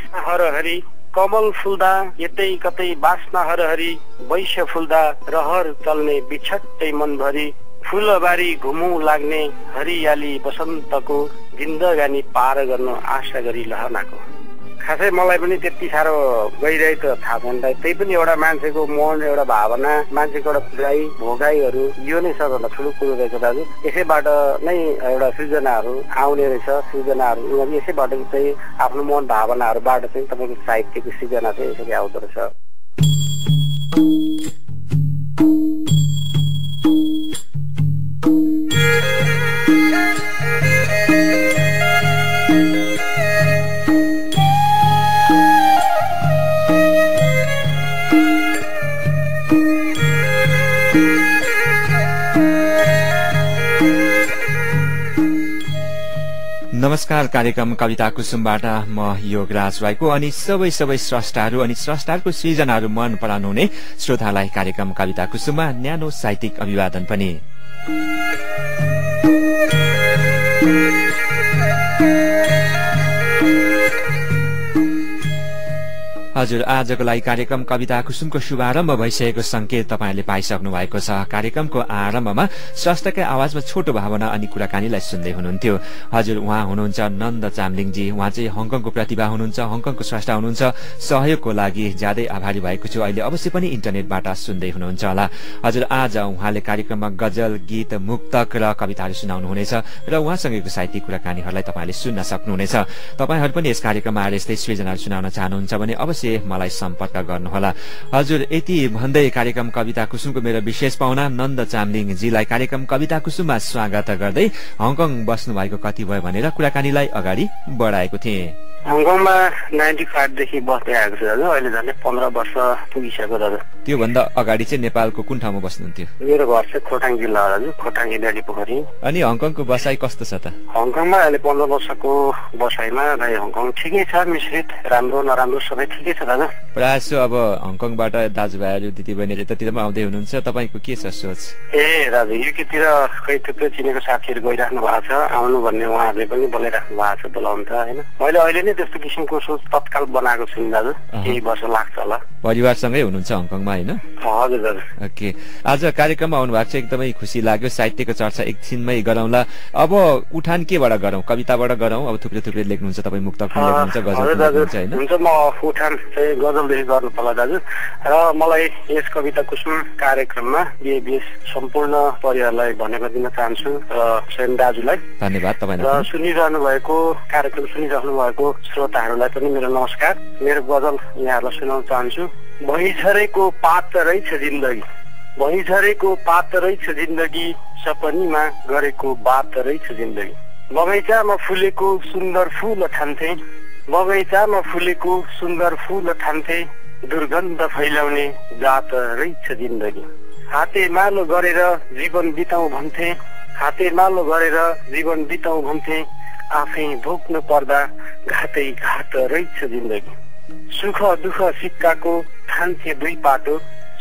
बास्ना हरहरी कमल फुल्दा यतै कतै बास्ना हरहरी वैश्य फुल्दा रहर चल्ने बिछट्टै मनभरि फुलबारी घुमु लाग्ने हरियाली बसन्तको जिन्दगानी पार गर्न आशा गरी लहनाको। खासै मलाई पनि त्यति साह्रो गइरहेको थाहा छैन। त्यही पनि एउटा मान्छेको मन, एउटा भावना, मान्छेको एउटा पीडाइ भोगाइहरू यो नै सबभन्दा ठुलो कुरो रहेछ दाजु। यसैबाट नै एउटा सृजनाहरू आउने रहेछ। सृजनाहरू यसैबाट चाहिँ आफ्नो मन भावनाहरूबाट चाहिँ तपाईँको साहित्यको सृजना चाहिँ यसरी आउँदो रहेछ। नमस्कार, कार्यक्रम कविता कुसुमबाट म योगराज राईको अनि सबै स्रष्टाहरू अनि स्रष्टाहरूको सृजनाहरू मन पराउनु हुने श्रोतालाई कार्यक्रम कविता कुसुममा न्यानो साहित्यिक अभिवादन पनि। हजुर, आजको लागि कार्यक्रम कविता कुसुमको शुभारम्भ भइसकेको संकेत तपाईहरूले पाइसक्नु भएको छ। कार्यक्रमको आरम्भमा स्रष्टाकै आवाजमा छोटो भावना अनि कुराकानीलाई सुन्दै हुनुहुन्थ्यो। हजुर, उहाँ हुनुहुन्छ नन्द चामलिङजी। उहाँ चाहिँ हङकङको प्रतिभा हुनुहुन्छ, हङकङको स्रष्टा हुनुहुन्छ। सहयोगको लागि ज्यादै आभारी भएको छु। अहिले अवश्य पनि इन्टरनेटबाट सुन्दै हुनुहुन्छ होला। हजुर, आज उहाँले कार्यक्रममा गजल, गीत, मुक्तक र कविताहरू सुनाउनुहुनेछ र उहाँसँगैको साहित्यिक कुराकानीहरूलाई तपाईँले सुन्न सक्नुहुनेछ। तपाईँहरू पनि यस कार्यक्रममा आएर यस्तै सृजनाहरू सुनाउन चाहनुहुन्छ भने अवश्य मलाई सम्पर्क गर्नुहोला। हजुर, यति भन्दै कार्यक्रम कविता कुसुमको मेरो विशेष पाहुना नन्द चामलिङजीलाई कार्यक्रम कविता कुसुममा स्वागत गर्दै हङकङ बस्नु भएको कति भयो भनेर कुराकानीलाई अगाडि बढाएको थिएँ। हङकङमा 95 देखि बस्दै आएको छु दाजु। अहिले झन्डै 15 वर्ष पुगिसक्यो दाजु। त्योभन्दा अगाडि चाहिँ नेपालको कुन ठाउँमा बस्नुहुन्थ्यो? मेरो घर चाहिँ खोटाङ जिल्ला हो दाजु, खोटाङ इन्द्रेणी पोखरी। अनि हङकङको बसाइ कस्तो छ त? हङकङमा अहिले 15 वर्षको बसाइमा हङकङ ठिकै छ, मिश्रित, राम्रो नराम्रो सबै ठिकै छ दाजु। प्रायः अब हङकङबाट दाजुभाइहरू दिदीबहिनीहरू यतातिर पनि आउँदै हुनुहुन्छ, तपाईँको के छ सोच? दाजु, युकेतिर खै थुप्रै चिनेको साथीहरू गइराख्नु भएको छ, आउनु भन्ने उहाँहरूले पनि बोलाइराख्नु भएको छ, बोलाउनु त होइन। मैले अहिले नै त्यस्तो किसिमको सोच तत्काल बनाएको छु दाजु, केही वर्ष लाग्छ होला। परिवारसँगै हुनुहुन्छ हङकङमा होइन? हजुर दाजु। ओके, आज कार्यक्रममा आउनु भएको छ, एकदमै खुसी लाग्यो। साहित्यको चर्चा एकछिनमै गरौँला। अब उठान केबाट गरौँ? कविताबाट गरौँ? अब थुप्रै लेख्नुहुन्छ तपाईँ, मुक्तक पनि लेख्नुहुन्छ, गजल पनि लेख्नुहुन्छ होइन? हुन्छ, म उठान चाहिँ गजलदेखि गर्नु पर्ला दाजु। र मलाई यस कविता कुसुम कार्यक्रममा बिएबिएस सम्पूर्ण परिवारलाई धन्यवाद दिन चाहन्छु र स्वयं दाजुलाई धन्यवाद। तपाईलाई र सुनिरहनु भएको कार्यक्रम सुनिरहनु भएको श्रोताहरूलाई पनि मेरो नमस्कार। मेरो गजल यहाँहरूलाई सुनाउन चाहन्छु। भइझरेको पात रहेछ जिन्दगी, भइझरेको पात रहेछ जिन्दगी, सपनीमा गरेको बात रहेछ जिन्दगी। बगैँचामा फुलेको सुन्दर फूल ठान्थे, बगैँचामा फुलेको सुन्दर फूल ठान्थे, दुर्गन्ध फैलाउने जात रहेछ जिन्दगी। हातेमालो गरेर जीवन बिताउँ भन्थे, हातेमालो गरेर जीवन बिताउँ भन्थे, आफै भोग्नु पर्दा घातै घात रहेछ जिन्दगी। सुख दुःख सिक्काको ठान्थे दुई पाटो,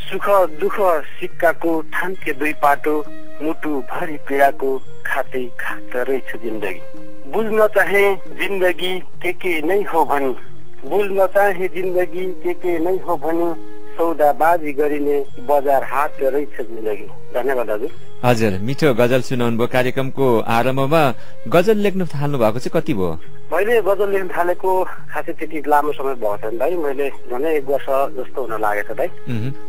सुख दुःख सिक्काको ठान्थे दुई पाटो, मुटु भरि पीडाको खातै खात रहेछ जिन्दगी। बुझ्न चाहे जिन्दगी के नै हो भनी, बुझ्न चाहे जिन्दगी के नै हो भनी, सौदाबाजी गरिने बजार हाट रहेछ जिन्दगी। धन्यवाद दाजु। हजुर, मिठो गजल सुनाउनु भयो। कार्यक्रमको आरम्भमा गजल लेख्न थाल्नु भएको चाहिँ कति भयो? मैले गजल लेख्न थालेको खासै त्यति लामो समय भएको छैन दाइ, मैले झन्डै 1 वर्ष जस्तो हुन लागेको छ दाइ।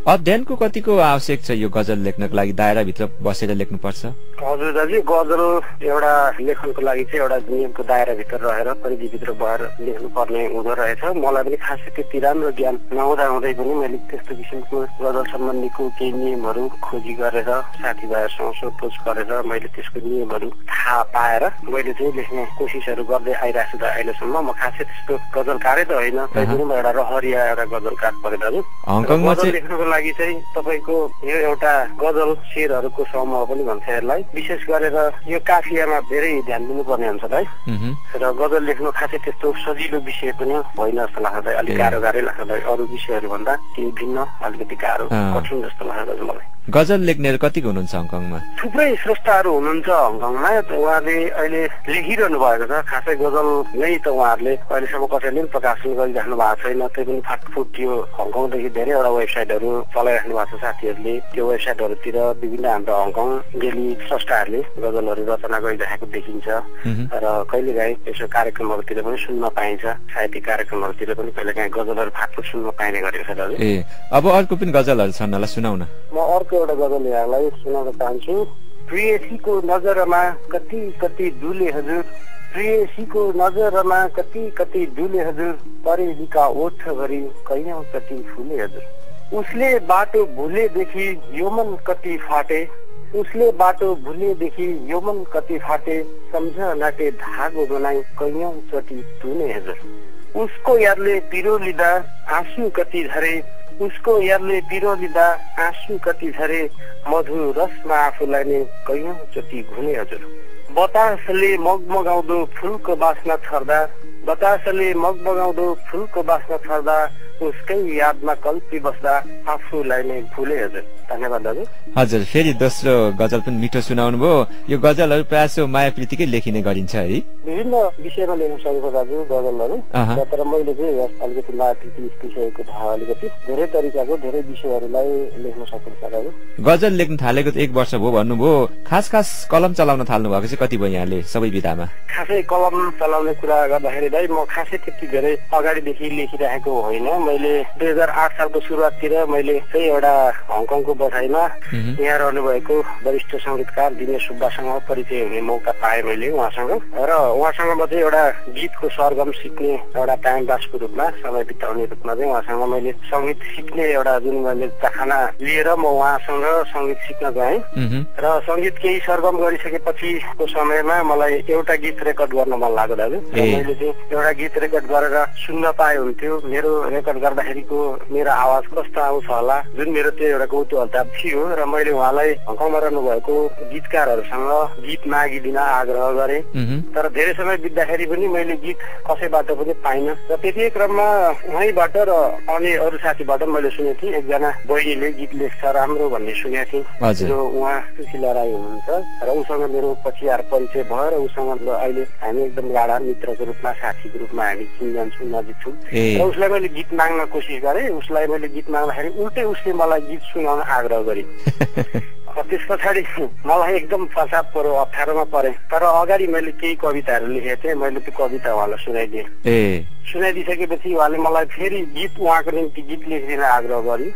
अध्ययनको कतिको आवश्यक छ यो गजल लेख्नको लागि? दायराभित्र बसेर लेख्नुपर्छ? हजुर दाजु, गजल एउटा लेखनको लागि चाहिँ एउटा नियमको दायराभित्र रहेर परिधिभित्र भएर लेख्नुपर्ने हुँदो रहेछ। मलाई पनि खासै त्यति राम्रो ज्ञान नहुँदै पनि मैले त्यस्तो किसिमको गजल सम्बन्धीको केही नियमहरू खोजी गरेर साथीभाइहरूसँग सोधपुछ गरेर मैले त्यसको नियमहरू थाहा पाएर मैले चाहिँ लेख्ने कोसिसहरू गर्दै आइरहेको छु अहिलेसम्म। म खासै त्यस्तो गजलकारै त होइन, तैपनि म एउटा रहरिया एउटा गजलकार परे दाजु। हङकङमा गजल लेख्नको लागि चाहिँ तपाईँको यो एउटा गजल शेरहरूको समूह पनि भन्छ यसलाई। विशेष गरेर यो काफियामा धेरै ध्यान दिनुपर्ने हुन्छ है। र गजल लेख्नु खासै त्यस्तो सजिलो विषय पनि होइन जस्तो लाग्छ, अलिक गाह्रै लाग्छ अरू विषयहरू भन्दा केही भिन्न, अलिकति गाह्रो कठिन जस्तो लाग्छ मलाई। गजल लेख्ने कतिको हुनुहुन्छ हङकङमा? थुप्रै स्रष्टाहरू हुनुहुन्छ हङकङमा। उहाँले अहिले लेखिरहनु भएको छ। खासै गजल नै त उहाँहरूले अहिलेसम्म कसैले पनि प्रकाशन गरिराख्नु भएको छैन। त्यही पनि फाटफुट यो हङकङदेखि धेरैवटा वेबसाइटहरू चलाइराख्नु भएको छ साथीहरूले। त्यो वेबसाइटहरूतिर विभिन्न हाम्रो हङकङ डेली स्रष्टाहरूले गजलहरू रचना गरिराखेको देखिन्छ र कहिलेकाहीँ यसो कार्यक्रमहरूतिर पनि सुन्न पाइन्छ। साहित्यिक कार्यक्रमहरूतिर पनि कहिलेकाहीँ गजलहरू फाटफुट सुन्न पाइने गरेको छ दाजु। ए अब अर्को पनि गजलहरू छन् होला, सुनाउन। म अर्को एउटा गजल यहाँलाई सुनाउन चाहन्छु। प्रेयसीको नजरमा कति कति डुले हजुर, प्रेयसीको नजरमा कति कति डुले हजुर, परेलीका ओठभरि कैयौं कति फुले हजुर। उसले बाटो भुलेदेखि यो मन कति फाटे, उसले बाटो भुलेदेखि यो मन कति फाटे, सम्झनाटे धागो बनाई कैयौं चोटि तुने हजुर। उसको यादले पिरो लिँदा आँसु कति झरे, उसको यादले पिरो लिँदा आँसु कति झरे, मधुर रसमा आफूलाई नै कैयौं चोटि घुने हजुर। बतासले मगमगाउँदो फुलको बास्ना छर्दा, बतासले मगमगाउँदो फुलको बास्ना छर्दा, उसकै यादमा कल्पी बस्दा आफूलाई नै भुले हजुर। धन्यवाद दाजु। हजुर, फेरि दोस्रो गजल पनि मिठो सुनाउनु भयो। यो गजलहरू प्रायः माया प्रीतिकै लेखिने गरिन्छ है? विभिन्न विषयमा लेख्न सकेको दाजु गजलहरू, तर मैले चाहिँ अलिकति माया प्रीति विषयको थाहा अलिकति धेरै तरिकाको धेरै विषयहरूलाई लेख्न सकिन्छ दाजु। गजल लेख्न थालेको त 1 वर्ष भयो भन्नुभयो। खास कलम चलाउन थाल्नु भएको चाहिँ कति भयो यहाँले सबै विधामा? खासै कलम चलाउने कुरा गर्दाखेरि दाइ म खासै त्यति धेरै अगाडिदेखि लेखिरहेको होइन। मैले 2008 सालको सुरुवाततिर मैले चाहिँ एउटा हङकङको बसाइमा यहाँ रहनु भएको वरिष्ठ संगीतकार दिनेश सुब्बासँग परिचय हुने मौका पाएँ मैले उहाँसँग। र उहाँसँग म चाहिँ एउटा गीतको सरगम सिक्ने एउटा टाइम पासको रूपमा समय बिताउने रूपमा चाहिँ उहाँसँग मैले सङ्गीत सिक्ने एउटा जुन मैले चाहना लिएर म उहाँसँग सङ्गीत सिक्न गएँ। र सङ्गीत केही सरगम गरिसकेपछिको समयमा मलाई एउटा गीत रेकर्ड गर्न मन लाग्यो दाजु। मैले चाहिँ एउटा गीत रेकर्ड गरेर सुन्न पाए हुन्थ्यो। मेरो रेकर्ड गर्दाखेरिको मेरो आवाज कस्तो आउँछ होला, जुन मेरो त्यो एउटा कौतूहलता थियो। र मैले उहाँलाई हङकङमा रहनु भएको गीतकारहरूसँग गीत मागिदिन आग्रह गरेँ। तर धेरै समय बित्दाखेरि पनि मैले गीत कसैबाट पनि पाइनँ। र त्यति क्रममा उहाँबाट र अन्य अरू साथीबाट मैले सुनेको थिएँ एकजना बहिनीले गीत लेख्छ राम्रो भन्ने सुनेको थिएँ। जो उहाँ सुशीला राई हुनुहुन्छ र उसँग मेरो पछि आएर परिचय भयो र उसँग अहिले हामी एकदम गाढा मित्रको रूपमा साथीको रूपमा हामी चिनजान छौँ, नजिक छौँ। र उसलाई मैले गीत माग्न कोसिस गरेँ। उसलाई मैले गीत माग्दाखेरि उल्टै उसले मलाई गीत सुनाउन आग्रह गरे। त्यस पछाडि मलाई एकदम फसाद पऱ्यो, अप्ठ्यारोमा परेँ। तर अगाडि मैले केही कविताहरू लेखेको थिएँ। मैले त्यो कविता उहाँलाई सुनाइदिएँ। सुनाइदिइसकेपछि उहाँले मलाई फेरि गीत उहाँको निम्ति गीत लेखिदिन आग्रह गरे।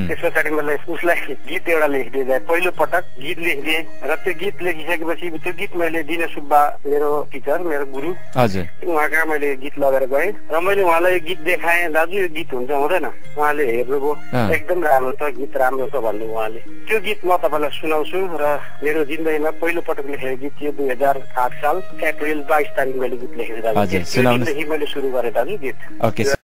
त्यस पछाडि मैले उसलाई गीत एउटा लेखिदिएँ। पहिलो पटक गीत लेखिदिएँ र त्यो गीत लेखिसकेपछि त्यो गीत मैले दिनेश सुब्बा मेरो टिचर, मेरो गुरु, उहाँ कहाँ मैले गीत लगेर गएँ र मैले उहाँलाई गीत देखाएँ। दाजु यो गीत हुन्छ हुँदैन? उहाँले हेर्नुभयो, एकदम राम्रो छ, गीत राम्रो छ भन्नु उहाँले। त्यो गीत म तपाईँलाई सुनाउँछु। र मेरो जिन्दगीमा पहिलो पटक लेखेको गीत थियो 2008 साल अप्रिल 22 तारिक मैले गीत लेखेको दाजु। मैले सुरु गरेँ दाजु गीत।